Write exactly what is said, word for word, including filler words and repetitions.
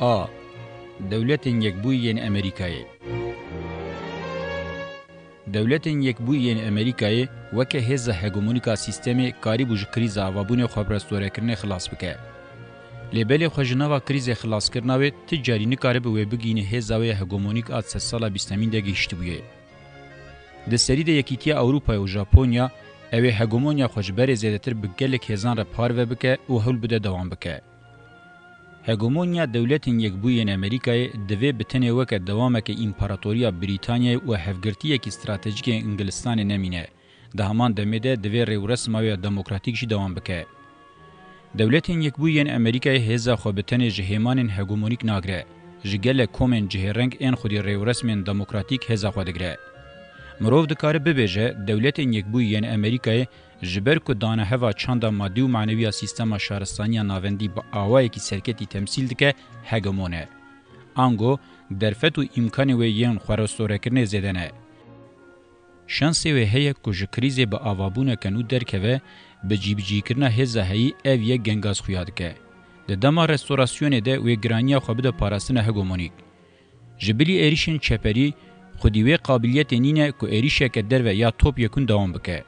A. Dewletên Yekbûyî yên Amerîkayê. Dewletên Yekbûyî yên Amerîkayê weke hêza hegemonîk a sîstemê karîbû ji krîza avabûnê xwe bi restorekirinê xilas bike. Lê belê xwe ji nava krîzê xilaskirina wê ti carî nikaribe wê bigihîne hêza wê hegemonîk a sedsala bîstemîn de gihîştibûyê. Di serî de Yekîtiya Ewropayê û Japonya ew ê hegemonya xwe ji berê zêdetir bi gelek hêzan re parve bike û hewl bide dewam bike. Hegemonya Dewletên Yekbûyî yên Amerîkayê divê bi tenê weke dewameke împaratoriya Brîtanyayê û hevgirtiyekî stratejîk ên Îngilistanê nemîne. Di heman demê de divê rêwresma wê ya demokratîk jî dewam bike. Dewletên Yekbûyî yên Amerîkayê hêza xwe bi tenê ji hêmanên hegemonîk nagire. Ji gelek komên cihêreng ên xwedî rêwresmên demokratîk hêza xwe digire. Mirov dikare bibêje, Dewletên Yekbûyî yên Amerîkayê ji ber ku daneheva çanda madî û manewî ya sîstema şaristaniya navendî bi awayekî serketî temsîl dike, hegemon e. Ango, derfet û îmkanê wê yên xwe restorekirinê zêde ne. Şansê wê heye ku ji krîzê bi avabûneke nû derkeve, bi cîbicîkirina hêza heyî ev yek gengaz xuya dike. Di dema restorasyonê de wê giraniya xwe bide parastina hegemonîk. Ji bilî êrîşên çeperî, xwedî wê qabiliyetê nîne ku êrîşeke derve ya topyekûn dewam bike.